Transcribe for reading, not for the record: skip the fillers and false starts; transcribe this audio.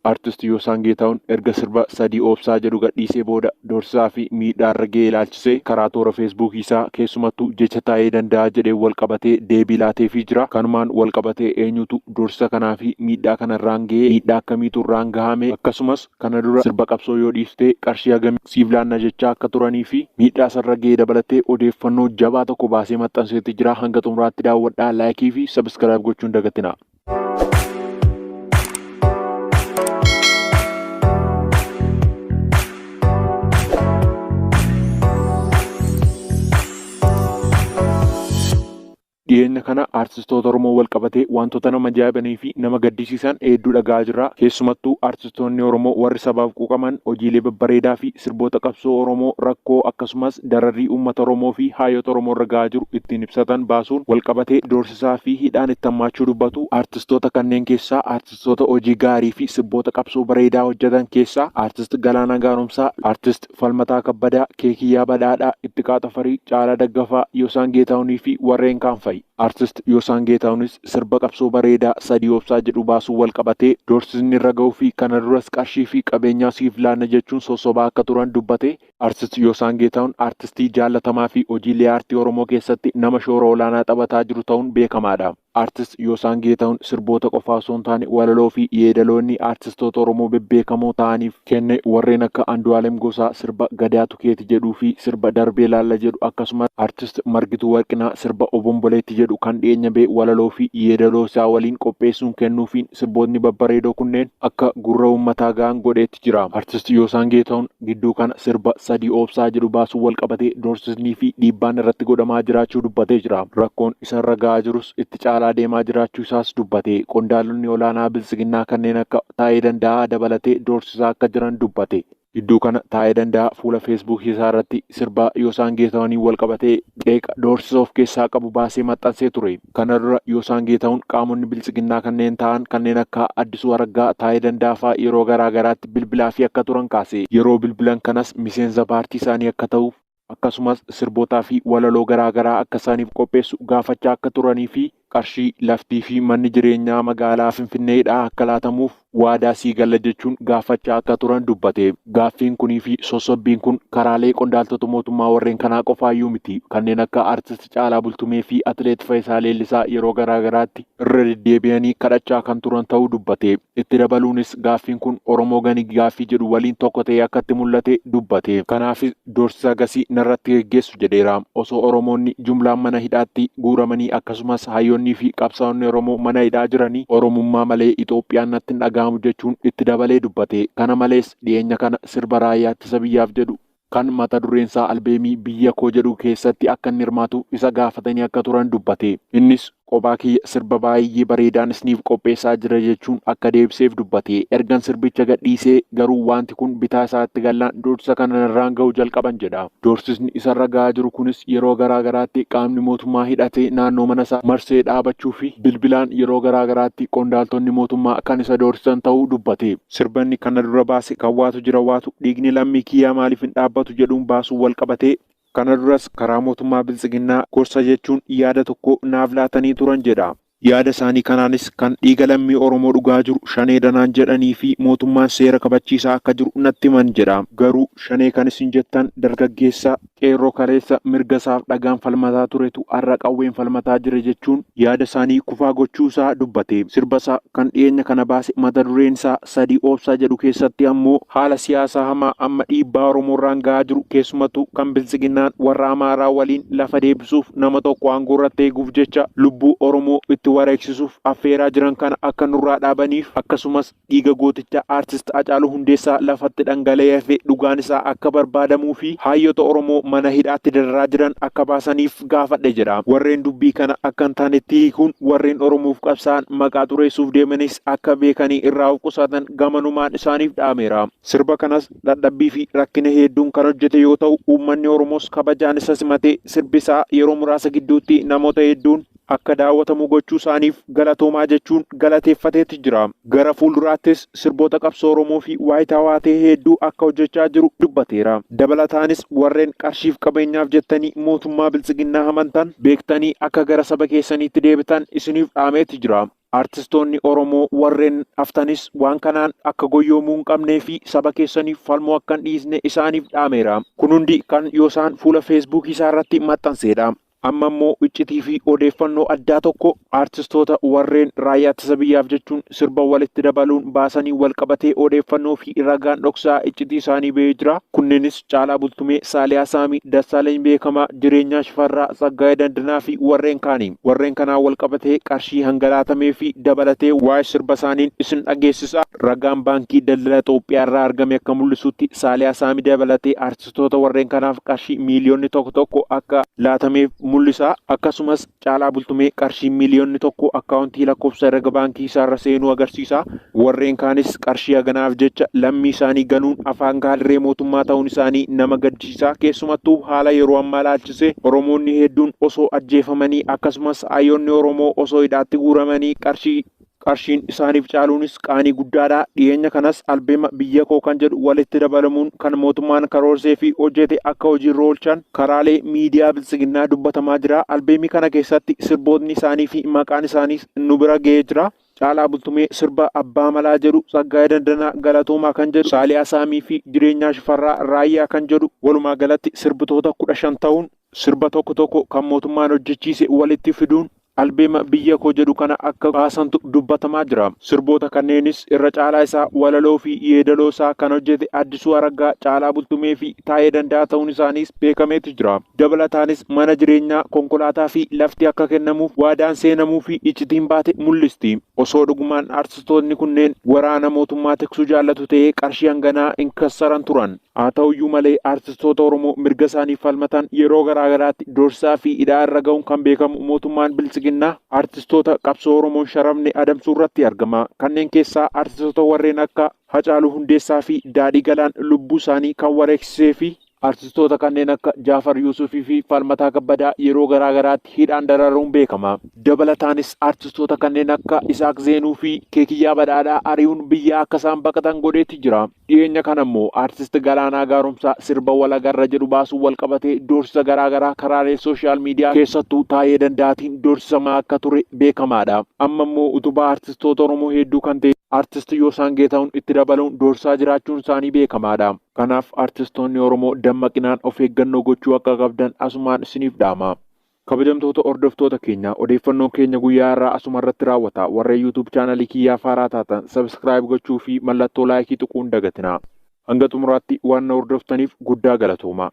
Artist Yoosaan Geetahuun erga sirba Sadii Obsaa jedhu gadhiisee booda doorsisaa fi miidhaa irra ga'e ilaalchisee karaa toora Feesbuukii isaa keessumattuu jecha taa'ee danda'a jedheen wal qabatee deebii laateefii jira. Kanumaan wal qabatee eenyutu doorsisa kanaa fi miidhaa kana irraan ga'ee, miidhaa akkamiitu irraan gahame, akkasumas kana dura sirba qabsoo yoo dhiiftee qarshii hagamii siif laanna jechaa akka turanii fi miidhaa isarra ga'e dabalatee odeeffannoo jabaa tokko baasee maxxanseetti jira. Hanga xumuraatti daawwadhaa, laayikii fi sabiskiraayib gochuun dagatinaa. Dhiyeenya kana aartistoota Oromoo wal qabatee wantoota nama ajaa'ibanii fi nama gaddisiisan hedduu dhaga'aa jirra. Keessumattuu aartistoonni Oromoo warri sabaaf quuqaman hojiilee babbareedaa fi sirboota qabsoo Oromoo rakkoo akkasumas dararrii uummata Oromoo fi haayota Oromoo irra ga'aa jiru ittiin ibsatan baasuun wal qabatee doorsisaa fi hidhaan itti hammaachuu dubbatu. Aartistoota kanneen keessaa aartistoota hojii gaarii fi sirboota qabsoo bareedaa hojjetan keessaa aartist Galaanaa Gaaromsaa, aartist Falmataa Kabbadaa, Keekiyyaa Badhaadhaa, Ittiqaa Tafarii, Caalaa Daggafaa, Yoosaan Geetaahunii fi warreen kaan fa'i. Aartist Yoosaan Geetaahunis sirba qabsoo bareedaa Sadii Obsaa jedhu baasuun wal qabatee doorsisni irra ga'uu fi kana duras qarshii fi qabeenyaa siif laanna jechuun sossobaa akka turan dubbate. Aartist Yoosaan Geetaahun aartistii jaallatamaa fi hojiilee aartii Oromoo keessatti nama shoora olaanaa taphataa jiru ta'uun beekamaadha. Aartist Yoosaan Geetahuun sirboota qofaa osoo hin taane walaloo fi yeedaloonni aartistoota Oromoo bebbeekamoo ta'aniif kenne warreen akka Andu'aalem Gosaa sirba Gadaatu Keeti jedhuu fi sirba Darbee Laalla jedhu akkasumas aartist Margituu Warqinaa sirba Obomboleetti jedhu kan dhiyeenya ba'e walaloo fi yeedaloo isaa waliin qopheessuun kennuufiin sirbootni babbareedoo kunneen akka gurra uummataa ga'an godheetti jira. Aartist Yoosaan Geetahuun gidduu kana sirba Sadii Obsaa jedhu baasuun wal qabatee doorsisnii fi dhiibbaan irratti godhamaa jiraachuu dubbatee jira. Rakkoon isarra ga'aa jirus itti caalaa deemaa jiraachuu isaas dubbate. Qondaalonni olaanaa Biltsiginnaa kanneen akka Taayee Danda'aa dabalatee doorsisaa akka jiran dubbate. Gidduu kana Taayee Danda'aa fuula Feesbuukii isaa irratti sirba Yoosaan Geetahuniin wal qabatee qeeqa doorsisa of keessaa qabu baasee maxxansee ture. Kana dura Yoosaan Geetahun qaamonni Biltsiginnaa kanneen ta'an kanneen akka Addisuu Araggaa, Taayee Danda'aa fa'aa yeroo garaa garaatti bilbilaa fi akka turan kaase. Yeroo bilbilan kanas miseensa paartii isaanii akka ta'uuf akkasumas sirbootaa fi walaloo garaa garaa akka isaaniif qopheessu gaafachaa akka turanii fi qarshii laftii fi manni jireenyaa magaalaa Finfinneedhaa akka laatamuuf waadaa sii galla jechuun gaafachaa akka turan dubbate. Gaaffiin kunii fi sossobbiin kun karaalee qondaaltota mootummaa warreen kanaa qofaayyuu miti. Kanneen akka Aartist Caalaa Bultumee fi Atileet Fayisaa Leellisaa yeroo garaa garaatti irra deddeebi'anii kadhachaa kan turan ta'uu dubbate. Itti dabaluunis gaaffiin kun Oromoo gani gaaffii jedhu waliin tokko ta'ee akka itti mul'ate dubbate. Kanaafis doorsisa gasii narratti geggeessu jedheera. Osoo Oromoonni jumlaan mana hidhaatti guuramanii akkasumas hayyoonnii fi qabsaa'onni Oromoo mana hidhaa jiranii Oromummaa malee Itoophiyaan natti hin dhaga'amu jechuun itti dabalee dubbate. Kana malees dhiyeenya kana sirba raayyaa ittisa biyyaaf jedhu kan mata dureen isaa albeemii biyya koo jedhu keessatti akka inni hirmaatu isa gaafatanii akka turan dubbate. Innis qophaa kiyya sirba baay'ee bareedaan isiniif qopheessaa jira jechuun akka deebiseef dubbate. Ergan sirbicha gadhiisee garuu wanti kun bitaa isaatti gallaan doorsisa kana narraan ga'uu jalqaban jedha. Doorsisni isarra ga'aa jiru kunis yeroo garaa garaatti qaamni mootummaa hidhatee naannoo mana isaa marsee dhaabachuu fi bilbilaan yeroo garaa garaatti qondaaltonni mootummaa kan isa doorsisan ta'uu dubbate. Sirbanni kana dura baase kan waatu jira waatu dhiigni lammii kiyyaa maaliif hin dhaabbatu jedhuun baasuun wal qabatee kana duras karaa mootummaa Biltsiginnaa gorsa jechuun yaada tokko naaf laatanii turan jedha. Yaada isaanii kanaanis kan dhiiga lammii Oromoo dhugaa jiru shanee danaan jedhanii fi mootummaan seera kabachiisaa akka jiru natti himan jedha. Garuu shanee kan isin jettan dargaggeessa qeerroo kaleessa mirga isaaf dhagaan falmataa turetu har'a qawween falmataa jira jechuun yaada isaanii kufaa gochuu isaa dubbate. Sirba isaa kan dhiyeenya kana baase mata dureen isaa Sadii Obsaa jedhu keessatti ammoo haala siyaasaa hamaa amma dhiibbaa Oromoorraan ga'aa jiru keessumattuu kan Biltsiginnaan warra Amaaraa waliin lafa deebisuuf nama tokko aangoo irratti eeguuf jecha lubbuu Oromoo itti wareegsisuuf affeeraa jiran kana akka nurraa dhaabaniif akkasumas dhiiga gooticha aartist Hacaaluu Hundeessaa lafatti dhangala'ee hafe dhugaan isaa akka barbaadamuu fi hayyota Oromoo mana hidhaatti dararaa jiran akka baasaniif gaafadhe jedha. Warreen dubbii kana akka hin taanetti hiikuun warreen Oromoof qabsaa'an maqaa xureessuuf deemanis akka beekanii irraa of qusatan gamanumaan isaaniif dhaameera. Sirba kanas dadhabbii fi rakkina hedduun kan hojjete yoo ta'u uummanni Oromoos kabajaan isa simatee sirbi isaa yeroo muraasa gidduutti namoota hedduun akka daawwatamu gochuu isaaniif galatoomaa jechuun galateeffateetti jira. Gara fuulduraattis sirboota qabsoo Oromoo fi waayitaawaa ta'e hedduu akka hojjechaa jiru dubbateera. Dabalataanis warreen qarshiif qabeenyaaf jettanii mootummaa Biltsiginnaa amantan beektanii akka gara saba keessaniitti deebitan isiniif dhaameetti jira. Artistoonni Oromoo warreen haftanis waan kanaan akka goyyoomuu hin qabnee fi saba keessaniif falmuu akka hin dhiisne isaaniif dhaameera. Kun hundi kan Yoosaan fuula Feesbuukii isaa irratti maxxanseedha. Amma immoo iccitii fi odeeffannoo addaa tokko artistoota warreen raayyaa ittisa biyyaaf jechuun sirba walitti dabaluun baasanii wal qabatee odeeffannoo fi ragaan dhoksaa iccitii isaanii ba'ee jira. Kunneenis Caalaa Bultumee, Saaliyaa Saamii, Dassaalany Beekamaa, Jireenyaa Shifarraa, Tsaggaayee Dandanaa fi warreen kaani. Warreen kanaan wal qabatee qarshii hangalaatamee fi dabalatee waa'ee sirba isaaniin isin dhageessisa. Ragaan baankii daldala Itoophiyaa irraa argame akka mul'isutti Saaliyaa Saamii dabalatee artistoota warreen kanaaf qarshii miiliyoonni tokko tokko akka laatameef mul'isa. Akkasumas Caalaa Bultumee qarshii miiliyoonni tokko akkaawuntii lakkoofsa herrega baankii isaarra seenuu agarsiisa. Warreen kaanis qarshii haganaaf jecha lammii isaanii ganuun afaan kaadiree mootummaa ta'uun isaanii nama gaddisiisa. Keessumattuu haala yeroo ammaa ilaalchisee Oromoonni hedduun osoo ajjeefamanii akkasumas hayyoonni Oromoo osoo hidhaatti guuramanii qarshiin isaaniif caaluunis qaanii guddaadha. Dhiyeenya kanas albeema biyya koo kan jedhu walitti dabalamuun kan mootummaan karoorsee fi hojjete akka hojiirra oolchan karaalee miidiyaa biltsiginnaa dubbatamaa jira. Albeemii kana keessatti sirbootni isaanii fi maqaan isaaniis nu bira ga'ee jira. Caalaa Bultumee sirba Abbaa Malaa jedhu, Tsaggaayee Dandanaa Galatoomaa kan jedhu, Saaliyaa Saamii fi Jireenyaa Shifarraa Raayyaa kan jedhu walumaa galatti sirbitoota 15 ta'uun sirba tokko tokko kan mootummaan hojjechiise walitti fiduun albeema biyya koo jedhu kana akka baasantu dubbatamaa jira. Sirboota kanneenis irra caalaa isaa walaloo fi yeedaloo isaa kan hojjete Addisuu Araggaa, Caalaa Bultumee fi Taayee Danda'aa ta'uun isaaniis beekameetu jira. Dabalataanis mana jireenyaa, konkolaataa fi lafti akka kennamuuf waadaan seenamuu fi iccitiin baate mul'isti. Osoo dhugumaan artistoonni kunneen waraana mootummaa tiksuu jaallatu ta'ee qarshii hanganaa hin kassaran turan. Haa ta'uyyuu malee artistoota Oromoo mirga isaaniif falmatan yeroo garaa garaatti doorsisaa fi hidhaa irra ga'uun kan beekamu mootummaan biltsiginnaa artistoota qabsoo Oromoon sharafne adamsuu irratti argama. Kanneen keessaa artistoota warreen akka Hacaaluu Hundeessaa fi Daadhii Galaan lubbuu isaanii kan wareegsisee fi artistoota kanneen akka Jaafar Yuusufii fi Falmataa Kabbadaa yeroo garaa garaatti hidhaan dararuun beekama. Dabalataanis artistoota kanneen akka Isaaq Zeenuu fi Keekiyyaa Badhaadhaa ari'uun biyyaa akka isaan baqatan godheeti jira. Dhiyeenya kana immoo artist Galaanaa Gaaromsaa sirba Walagarra jedhu baasuun wal qabatee doorsisa garaa garaa karaalee sooshaal miidiyaa keessattuu Taayee Danda'aatiin doorsisamaa akka ture beekamaadha. Amma immoo utubaa artistoota Oromoo hedduu kan ta'e artist Yoosaan Geetahuun itti dabaluun doorsisaa jiraachuun isaanii beekamaadha. Kanaaf artistoonni Oromoo dammaqinaan of eeggannoo gochuu akka qabdan asumaan isiniif dhaama. Kabajamtoota hordoftoota keenya odeeffannoon keenya guyyaa irraa asuma irratti raawwata. Warreen YouTube chaanalii kiyyaa faaraa taatan subscribe gochuu fi mallattoo laayikii tuquu hin dagatinaa. Hanga xumuraatti waan na hordoftaniif guddaa galatooma.